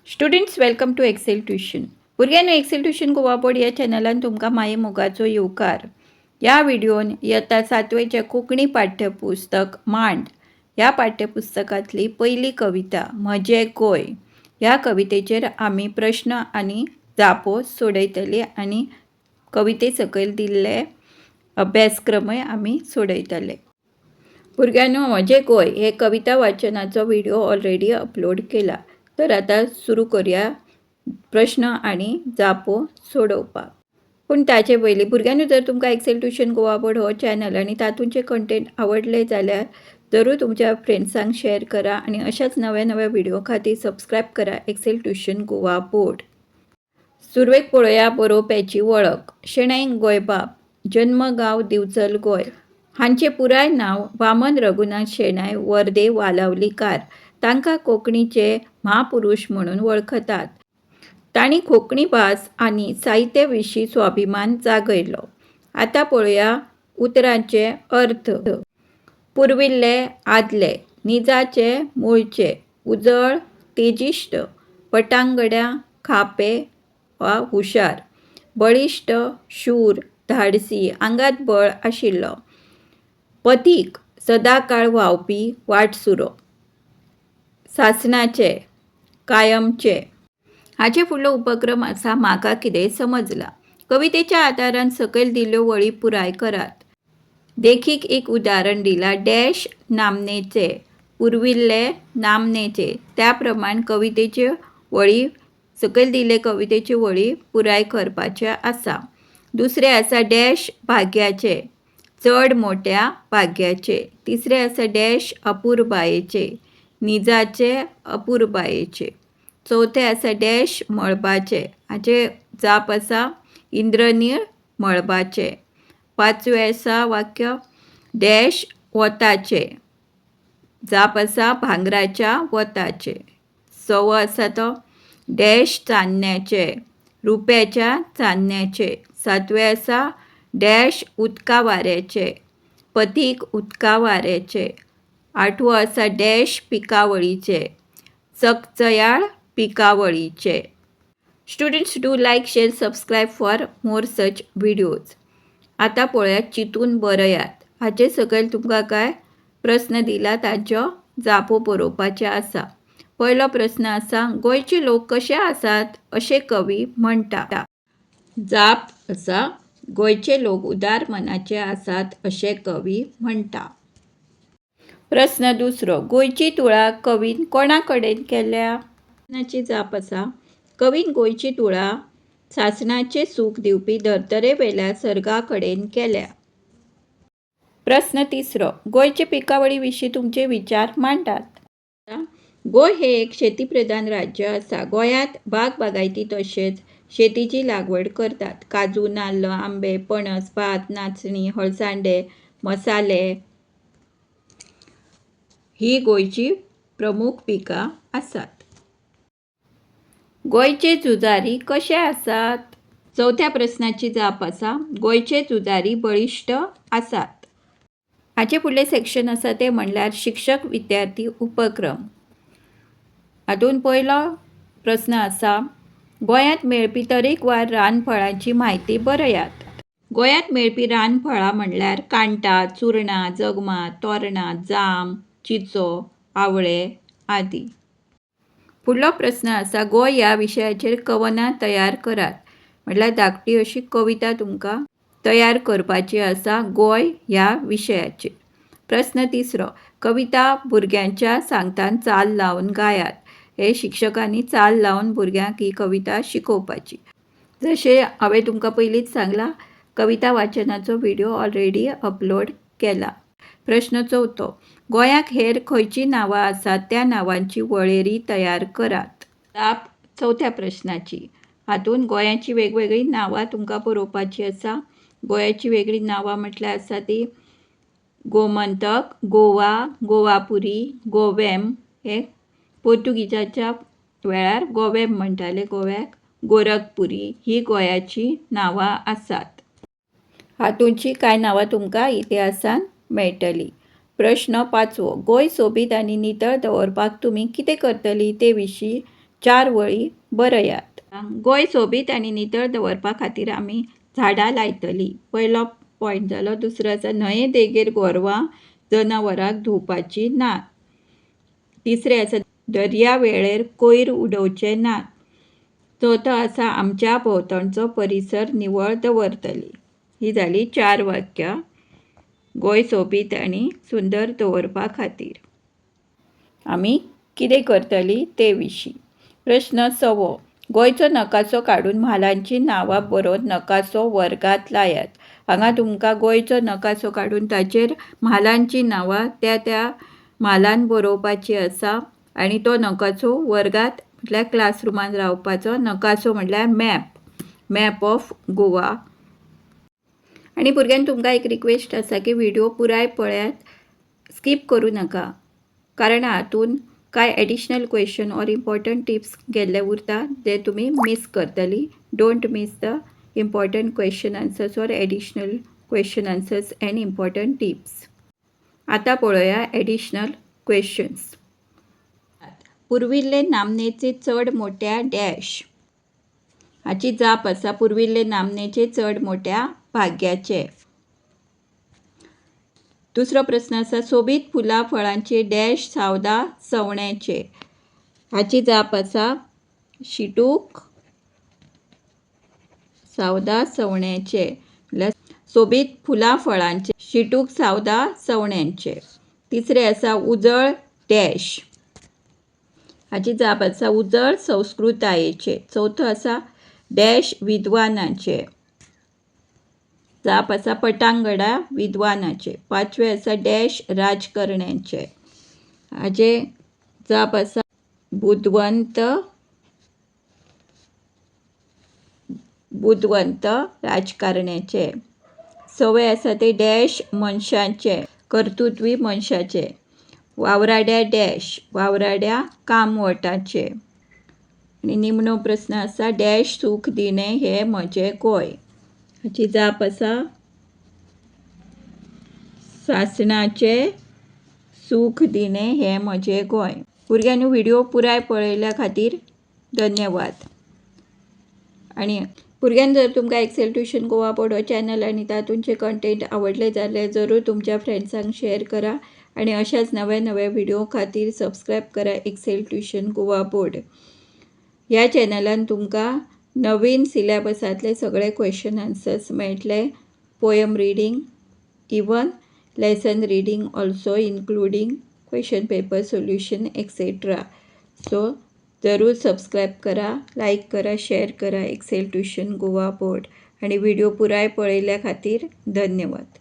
Students, welcome to Excel Tuition. भुरग्यांनो, Excel tuition Goa board या चॅनलान तुमकां माये मोगाचो येवकार. ह्या व्हिडियोन इयत्ता सातवेचें कोंकणी पाठ्यपुस्तक मांड ह्या पाठ्यपुस्तकांतली पयली कविता म्हजें गोंय ह्या कवितेचेर आमी प्रश्न आनी जापो सोडयतली आनी कविते सकयल दिल्ले अभ्यासक्रमय आमी सोडयतले. भुरग्यांनो, म्हजें गोंय हे कविता वाचनाचो व्हिडिओ ऑलरेडी अपलोड केला, तर आतां सुरू करूया प्रश्न आनी जापो सोडोवपाक. पूण ताचे पयलीं भुरग्यांनो, जर तुमकां एक्सेल ट्युशन गोवा बोर्ड हो चॅनल आनी तातूंचे कंटेंट आवडले जाल्यार जरूर तुमच्या फ्रेंड्सांक शेअर करा आनी अशाच नव्या नव्या व्हिडिओ खातीर सबस्क्रायब करा एक्सेल ट्युशन गोवा बोर्ड. सुरवेक पळोवया बरोवप्याची वळख. शणै गोंयबाब, जन्मगांव दिवचल, गोंय. हांचें पुराय नांव वामन रघुनाथ शेणै वर्दे वालावलीकार. तांकां कोंकणीचे म्हापुरूष म्हणून वळखतात. तांणी कोंकणी भास आनी साहित्या विशीं स्वाभिमान जागयलो. आतां पळोवया उतरांचे अर्थ. पुर्विल्ले, आदले, निजाचे, मुळचे, उजळ, तेजिश्ट, पटांगड्या, खापे वा हुशार, बळिश्ट, शूर, धाडसी, आंगात बळ आशिल्लो, पथीक, सदांकाळ व्हांवपी वाटसुरो, सासणाचे, कायमचे. हाचे फुडलो उपक्रम आसा म्हाका कितें समजलां. कवितेच्या आदारान सकयल दिल्ल्यो वळी पुराय करात. देखीक, एक उदाहरण दिलां, डॅश नामनेचे, पुर्विल्ले नामनेचे. त्या प्रमाण कवितेच्यो वळी, सकयल दिल्ले कवितेच्यो वळी पुराय करपाचे आसा. दुसरें आसा, डॅश भाग्याचे, चड मोट्या भाग्याचे. तिसरें आसा, डॅश अपुरबायेचे, निजाचे अपुरबायेचे. चवथें आसा, डॅश मळबाचे. हाचे जाप आसा, इंद्रनीळ मळबाचे. पांचवें आसा वाक्य, डॅश वताचे. जाप आसा, भांगराच्या वताचे. सवो आसा तो, डॅश चान्न्याचे, रुप्याच्या चान्न्याचे. सातवें आसा, डॅश उदका वाऱ्याचे, पथीक उदका वाऱ्याचे. आठवो आसा, dash पिकावळीचे, चकचयाळ पिकावळीचे. Students, do like, share, subscribe for more such videos. आतां पळोवया चिंतून बरयात. हाचे सकयल तुमकां कांय प्रस्न दिला, तांच्यो जापो बरोवपाच्यो आसा. पयलो प्रस्न आसा, गोंयचे लोक कशे आसात अशें कवी म्हणटा? जाप आसा, गोंयचे लोक उदार मनाचे आसात अशें कवी म्हणटा. प्रस्न दुसरो, गोंयची तुळा कवीन कोणा कडेन केल्या? प्रस्नाची जाप आसा, कवीन गोंयची तुळा सासणाचें सूख दिवपी धर्तरे वयल्या सर्गा कडेन केल्या. प्रस्न तिसरो, गोंयचे पिकावळी विशीं तुमचे विचार मांडात. गोंय हें एक शेतीप्रधान राज्य आसा. गोंयांत बाग बागायती तशेंच शेतीची लागवड करतात. काजू, नाल्ल, आंबे, पणस, भात, नाचणी, हळसांदे, मसाले ही गोंयची प्रमुख पिकां आसात. गोंयचे झुजारी कशे आसात? चवथ्या प्रस्नाची जाप आसा, गोंयचे झुजारी बळिश्ट आसात. हाचे फुडलें सेक्शन आसा तें म्हणल्यार शिक्षक विद्यार्थी उपक्रम. हातूंत पयलो प्रस्न आसा, गोंयांत मेळपी तरेकवार रानफळांची म्हायती बरयात. गोंयांत मेळपी रानफळां म्हणल्यार कांटां, चुरणां, जगमां, तोरणां, जाम, चिंचो, आवळे आदी. फुडलो प्रस्न आसा, गोंय ह्या विशयाचेर कवनां तयार करात. म्हटल्यार धाकटी अशी कविता तुमकां तयार करपाची आसा गोंय ह्या विशयाचेर. प्रस्न तिसरो, कविता भुरग्यांच्या सांगतान चाल लावन गायात. हे शिक्षकांनी चाल लावन भुरग्यांक ही कविता शिकोवपाची. जशें हांवें तुमकां पयलींच सांगलां, कविता वाचनाचो व्हिडियो ऑलरेडी अपलोड केला. प्रश्न चवथो, गोंयाक हेर खंयचीं नांवां आसात, त्या नांवांची वळेरी तयार करात. जाप चवथ्या प्रश्नाची, हातूंत गोंयाची वेगवेगळीं नांवां तुमकां बरोवपाची आसा. गोंयाची वेगळी नांवां म्हटल्यार आसा ती गोमंतक, गोवा, गोवापुरी, गोवेम, हे पोर्तुगीजाच्या वेळार गोवेम म्हणटाले गोव्याक, गोरखपुरी ही गोंयाची नांवां आसात. हातूंची कांय नांवां तुमकां इतिहासान मेळटलीं. प्रश्न पांचवो, गोंय सोबीत आनी नितळ दवरपाक तुमी कितें करतली ते विशीं चार वळी बरयात. गोंय सोबीत आनी नितळ दवरपा खातीर आमी झाडां लायतलीं. पयलो पॉयंट जालो. दुसरो आसा, न्हंये देगेर गोरवां जनावरांक धुवपाची नात. तिसरें आसा, दर्या वेळेर कोयर उडोवचे नात. चवथो आसा, आमच्या भोंवतणचो परिसर निवळ दवरतली. ही जाली चार वाक्यां गोंय सोबीत आनी सुंदर दवरपा खातीर आमी कितें करतली ते विशीं. प्रस्न सवो, गोंयचो नकासो काडून म्हालांचीं नांवां बरोवन नकासो वर्गांत लायात. हांगा तुमकां गोंयचो नकासो काडून ताचेर म्हालांचीं नांवां त्या त्या म्हालान बरोवपाची आसा आनी तो नकासो वर्गांत म्हटल्यार क्लासरुमान रावपाचो. नकासो म्हटल्यार मॅप, मॅप ऑफ गोवा. आनी भुरग्यांक तुमकां एक रिक्वेस्ट आसा की व्हिडियो पुराय पळयात, स्कीप करूं नाका, कारण हातून कांय additional question or important tips गेल्ले उरता जे तुमी मीस करतली. Don't miss the important question answers or additional question answers and important tips. आतां पळोवया एडिशनल क्वेश्चन्स. पुर्विल्ले नामनेचे चड मोट्या डॅश. हाची जाप आसा, पुर्विल्ले नामनेचे चड मोट्या भाग्याचे. दुसरो प्रस्न आसा, सोबीत फुलां फळांचे डॅश सावदां सवण्याचे. हाची जाप आसा, शिटूक सावदां सवण्याचे, म्हणल्यार सोबीत फुलां फळांचे शिटूक सावदां सवण्यांचे. तिसरें आसा, उजळ डॅश. हाची जाप आसा, उजळ संस्कृतायेचे. चवथो आसा, डॅश विद्वानाचे. जाप आसा, पटांगडा विद्वानाचे. पांचवें आसा, डॅश राजकारण्याचे. हाचे जाप आसा, बुदवंत, बुदवंत राजकारण्याचे. सवें आसा ते, डॅश मनशाचे, कर्तृत्वी मनशाचे. वावराड्या डॅश, वावराड्या कामवटाचे. आनी निमणो प्रस्न आसा, डॅश सूख दिणें हें म्हजें गोंय. हाची जाप आसा, सासणाचें सूख दिणें हें म्हजें गोंय. भुरग्यांनी, व्हिडियो पुराय पळयल्या खातीर धन्यवाद. आनी भुरग्यांक, जर तुमकां एक्सेल ट्युशन गोवा बोर्ड हो चॅनल आनी तातूंचे कंटेंट आवडले जाल्यार जरूर तुमच्या फ्रेंड्सांक शेअर करा आनी अशाच नव्या नव्या व्हिडिओ खातीर सबस्क्रायब करा एक्सेल ट्युशन गोवा बोर्ड. ह्या चॅनलान तुमकां नवीन सिलेबसांतले सगळे क्वेश्चन आन्सर्स मेळटले, poem reading, even lesson reading also, including question paper solution, etcetera. So जरूर सबस्क्रायब करा, लायक करा, शेअर करा एक्सेल ट्युशन गोवा बोर्ड आनी व्हिडिओ पुराय पळयल्या खातीर धन्यवाद.